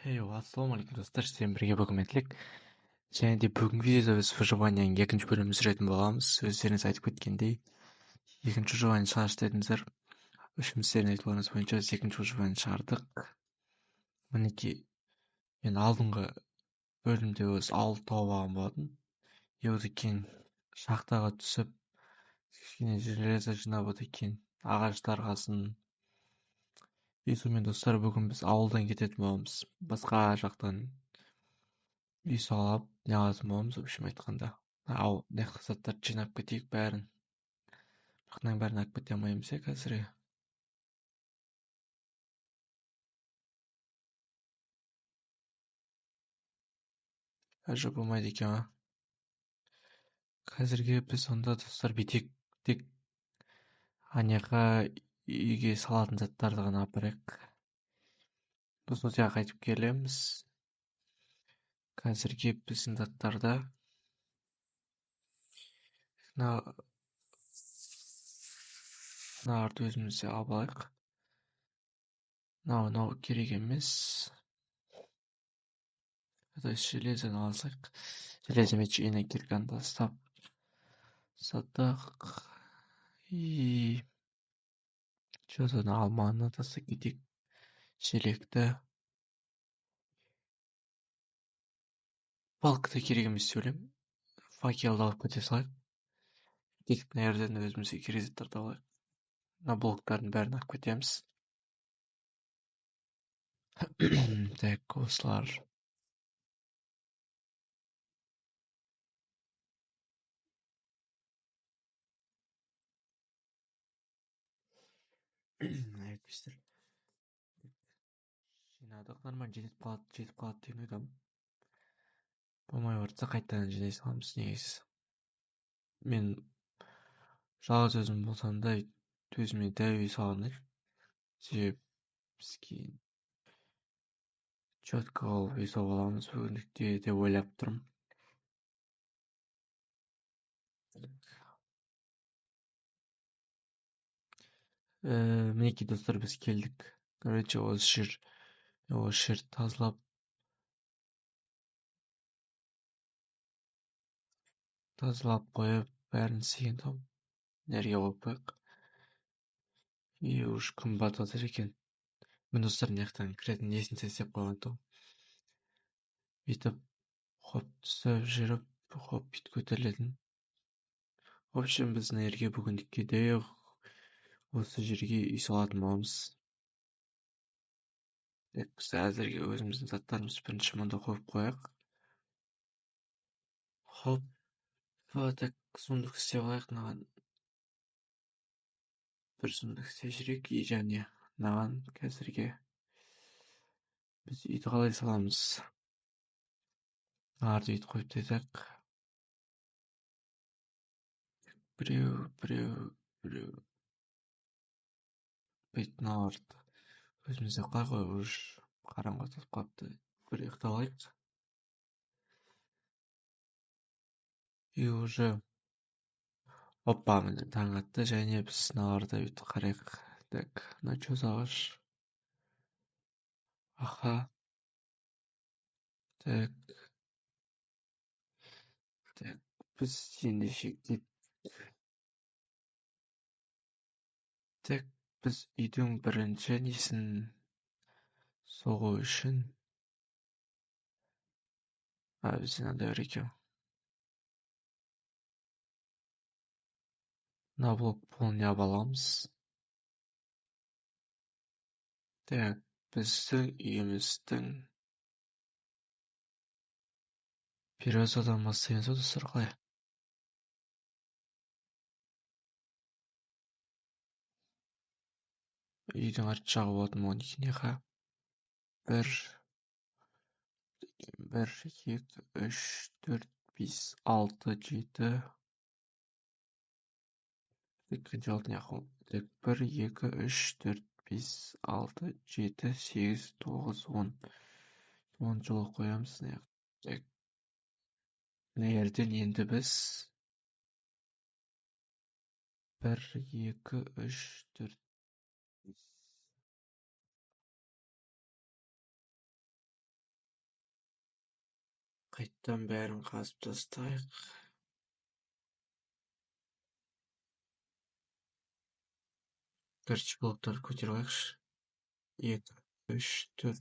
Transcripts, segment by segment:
Хей, ассалаумағалейкум, достар! Сіздермен бірге бүгін мен, Тілек. Және де бүгінгі видеода біз выживанияның екінші бөлімін түсіретін боламыз. Өздеріңіз айтып кеткендей, екінші выживание шығаршы дедіңіздер. Үшінші, сіздердің айтуларыңыз бойынша біз екінші выживание шығардық. Мінекей, мен алдыңғы бөлімде өз ауыл тауып алған болатын. И одан кейін шахтаға түсіп, кішкене железо жинап, одан кейін ағаштар қасын. И сонымен, достар, бүгін біз ауылдан кететін боламыз. Басқа жақтан үй салып, не алатын боламыз, в общем айтқанда. Ауыл мына заттарды жинап кетейік бәрін. Бірақ мынаның бәрін алып кете алмаймыз, иә, қазірге. Қазір болмайды екен, а? Қазірге біз онда, достар, бүйтейік, тек ана үйге салатын заттарды ғана апарайық. Сосын осы жаққа қайтып келеміз. Қазірге біздің заттарда мыналарды өзімізде алып алайық. Мынау керек емес. То есть железоны алсақ, железо, меч и кирканы тастап саттық. И что-то алманы тастап кетейік. Желекті. Палка да керек емес деп ойлаймын. Факелді алып кете салайық. Тек мына жерден өзімізге керек заттарды алайық. Мына блоктардың бәрін алып кетеміз. Так, осылар. Әйтпестер. Жинадық, нормально жетіп қалады, жетіп қалады деген ойдамын. Болмай барса, қайтадан жинай саламыз негізі. Мен жалғыз өзім болсам да, өзіме дәу үй салғым келеді. Себебі біз кейін четко қылып үй соғып аламыз бүгіндікте деп ойлап тұрмын. Мінекей, достар, біз келдік. Короче, осы жер тазалап қойып, бәрін істеген соң мына жерге қойып қояйық. И уж күн батып жатыр екен. Міне, достар, мына жақтан кіретін лестница істеп қойған тұғым. Бүйтіп хоп түсіп жүріп, хоп бүйтіп көтерілетін. В общем, біз мына жерге бүгіндікке де осы жерге үй салатын боламыз. Так, біз әзірге өзіміздің заттарымызды бірінші мұнда қойып қояйық. Хоп, так, сундук істеп алайық мынаған. Бір сундук істеп жіберейік и және мынаған. Қазірге біз үйді қалай саламыз? Мыналарды бүйтіп қойып тастайық. Біреу, біреу, біреу. Бүйтіп мыналарды өзімізде қалай қой, уже қараңғы түсіп қалыпты. Бір ұйықтап алайық. И уже, опа, міне, таң атты. Және біз мыналарды бүйтіп қарайық. Так, мынау че за ағаш? Аха. Так. Так, біз ендеше кеттік. Так, біз үйдің бірінші несін соғу үшін, а, бізде мынандай бар екен. Мына блок полный алып аламыз. Так, біздің үйіміздің березадан бастаймыз ба, достар, қалай? Үйдің арт жағы болатын болған екен, иә. Бір, бір, екі, үш, төрт, бес, алты, жеті. Қанша алты? Так, бір, екі, үш, төрт, бес, алты, жеті, сегіз, тоғыз, 10. 10 жолы қоямыз. Так, мына жерден енді біз бір, екі, үш, төрт, бес. Қайттан бәрін қазып тастайық. Короче, блоктарды көтеріп алайықшы. 2, 3, 4.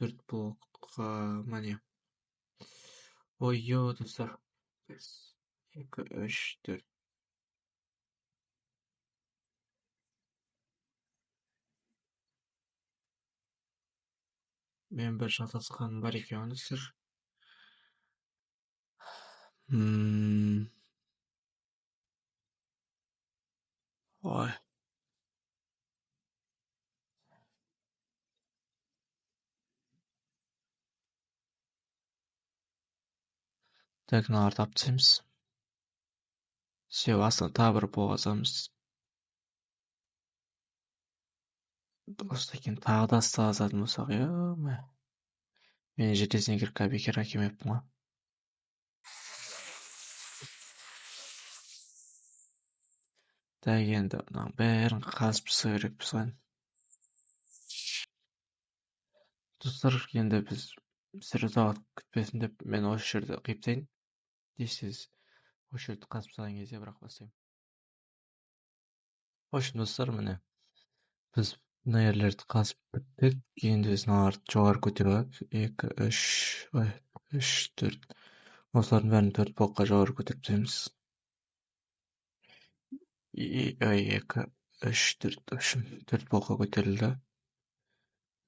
4 блокқа міне. Ой, ё, достар. 2, 3, 4. Мен бір шатасқаным бар екен, достар. Ой. Так, мыналарды алып тастаймыз. Все, астына тағы бір блок азамыз. Осыдан кейін тағы да асты азатын болсақ, ё-моё. Мен железный кирка бекер әкелмеппін ғой. Так, енді мынаның бәрін қазып тастау керекпіз ғой. Достар, енді біз сіздер ұзақ күтпесін деп мен осы жерді қиып тастайын. Тез-тез осы жерді қазып тастаған кезде бірақ бастаймын. В общем, достар, міне біз мына жерлерді қазып біттік. Енді біз мыналарды жоғары көтеріп алайық. 2, 3, ой, 3, 4. Осылардың бәрін 4 блокқа жоғары көтеріп тастаймыз. Ой, 2, 3, 4, в общем, 4 блокқа көтерілді.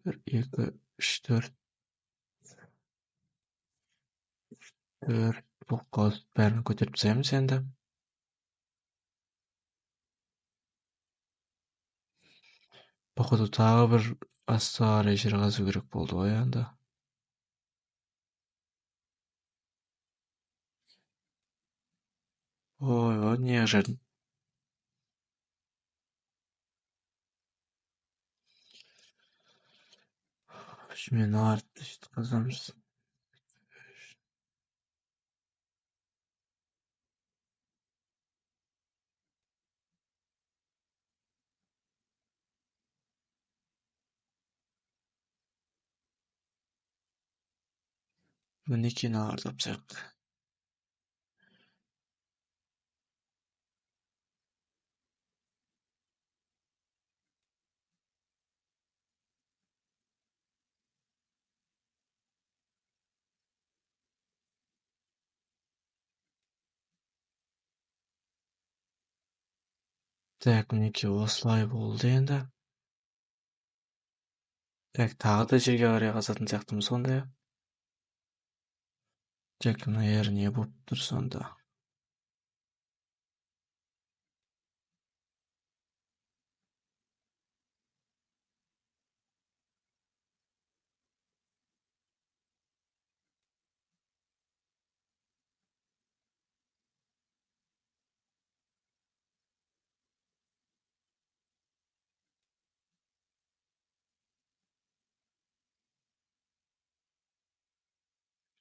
1, 2, 3, 4. 4 блокқа бәрін көтеріп тастаймыз енді. Походу тағы бір асты қарай жер қазу керек болды ғой енді. Ой, ой, не жердің. Мен артты сөйтіп қазамыз. Мінекей мыналарды алып тастайық. Так, мінекей осылай болды енді. Так, тағы да жерге қарай қазатын сияқтымыз сонда. Так, мына жер не болып тұр сонда?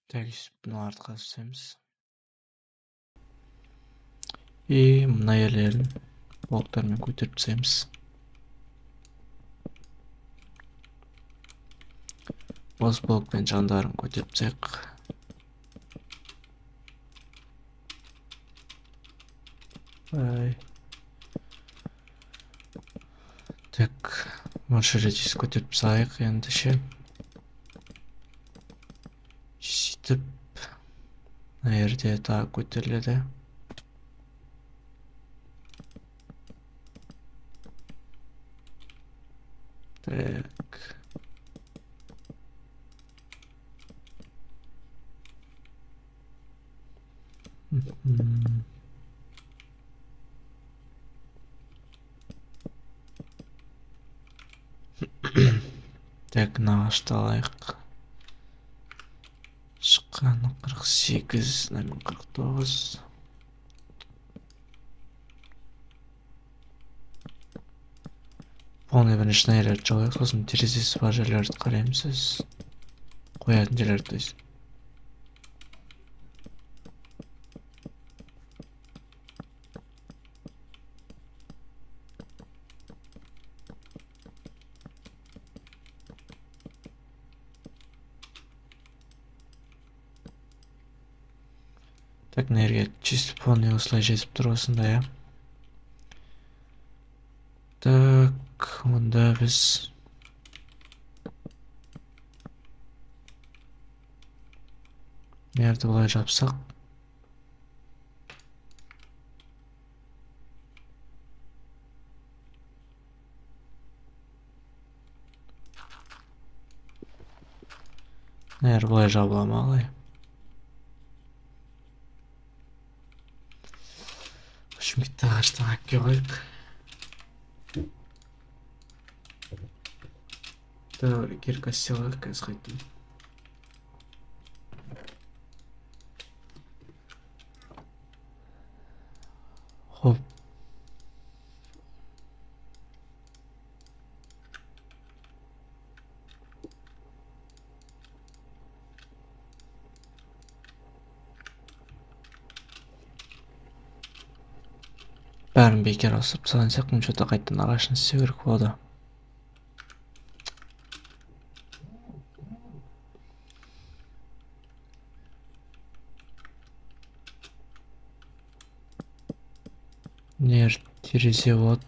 Так, мыналарды қазып тастаймыз. И мына жерлерін блоктармен көтеріп тастаймыз. Осы блокпен жандарын көтеріп тастайық. Ай. Так, осы жерде тез көтеріп тастайық енді ше. Сөйтіп мына жерде тағы көтеріледі. Так. Так, мына ағашты алайық. Шыққан 48, мынамен 49. Полный бірінші жерлерді жабайық, сосын терезесі бар жерлерді қараймыз, біз қоятын жерлерді, то есть. Так, мына жерге чисто полный осылай жетіп тұр осындай, иә. Так, онда біз мына жерді былай жапсақ. Мына жер былай жабыла ма қалай? В общем, кетті, ағаштан алып келе қояйық. Так, кирка істеп алайық, қазір қайттым. Хоп. Бәрін бекер ауыстырып тастаған сияқтымын, чё-то қайтадан ағашын істеу керек болады. Мына терезе болады.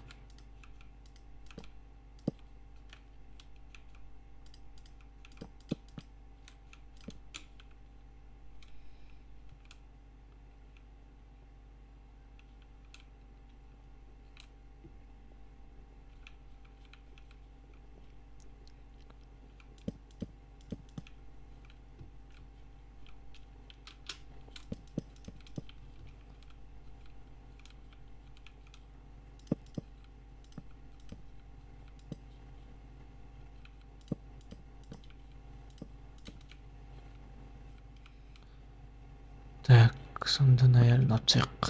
Так, сонда наверное алып тастайық.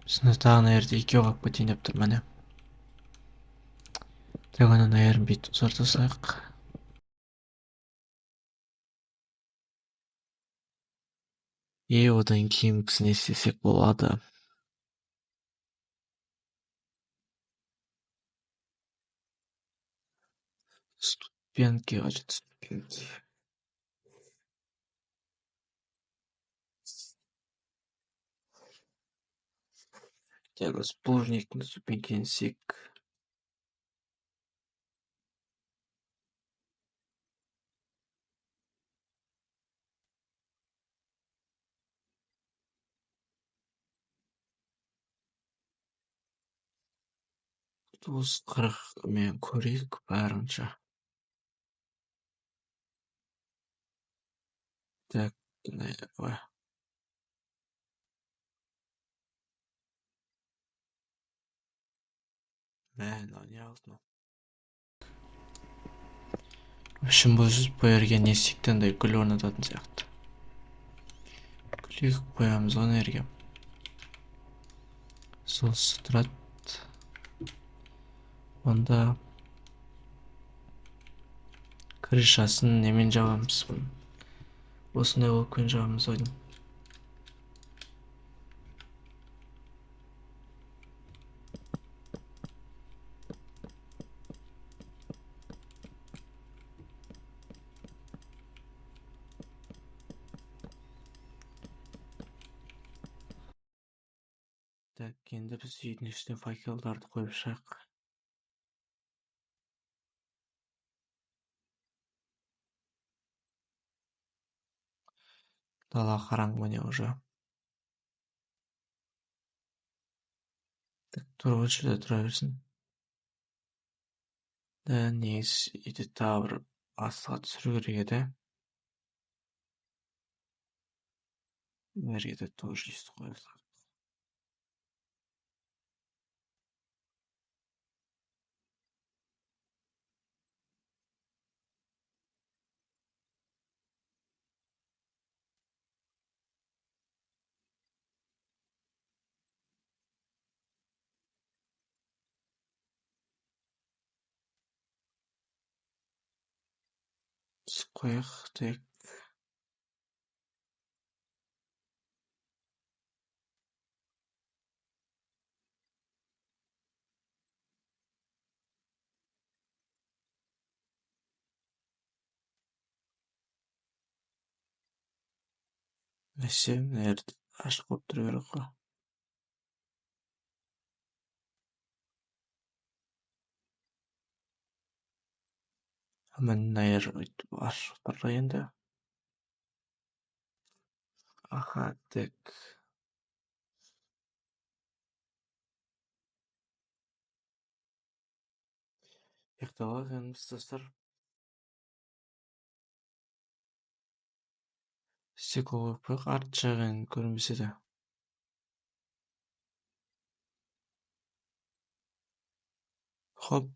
Сонда тағы мына жерде екеу қалып кетейін деп тұр міне. Так, ана мына жерін бүйтіп ұзарта салайық. И одан кейін біз не істесек болады? Ступеньки қажет, ступеньки. Так, осы булыжниктің ступенькені істейік. Тоғыз қырық мен көрейік барынша. Так, мына мынау не алды мынау? В общем, бұл жерге не істейік те, андай гүл орнататын сияқты. Гүл егіп қоямыз ғой ана жерге. Сол тұрады. Онда крышасын немен жабамыз бұны? Осындай блокпен жабамыз ғой деймін. Так, енді біз үйдің ішіне факелдарды қойып шығайық. Дала қараңғы міне уже. Так, тура осы жерде тұра берсін. Да, негізі үйді тағы бір астыға түсіру керек еді. Мына жерге де тоже өйстіп қоя салайық. Түсіп қояйық, так. Мәсе, мына жерді ашық болып тұру керек қой. Мына жер өйтіп ашық тұр енді. Аха, так. Ұйықтап алайық енді біз, достар. Стекло қойып қояйық, арт жағы енді көрінбесе де. Хоп.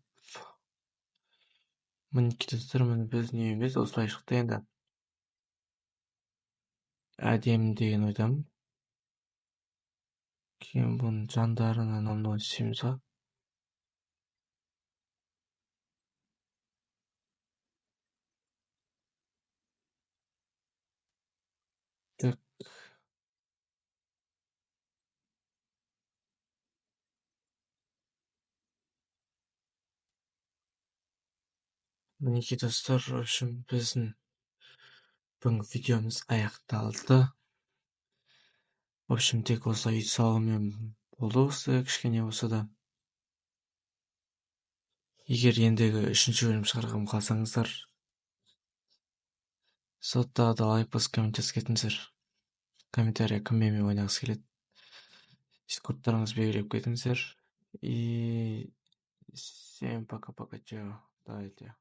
Мінекей, достар, міне біздің үйіміз осылай шықты енді. Әдемі деген ойдамын. Кейін бұның жандарына мынау істейміз ғой. Так. Мінекей, достар, в общем, біздің бүгінгі видеомыз аяқталды. В общем, тек осылай үй салумен болды осы, кішкене болса да. Егер ендігі үшінші бөлім шығарғым қалсаңыздар, соттағы да лайк басып, коммент жазып кетіңіздер. Комментария кім менімен ойнағысы келеді. Дискордтарыңызды белгілеп кетіңіздер. И всем пока-пока, чао. Давайте.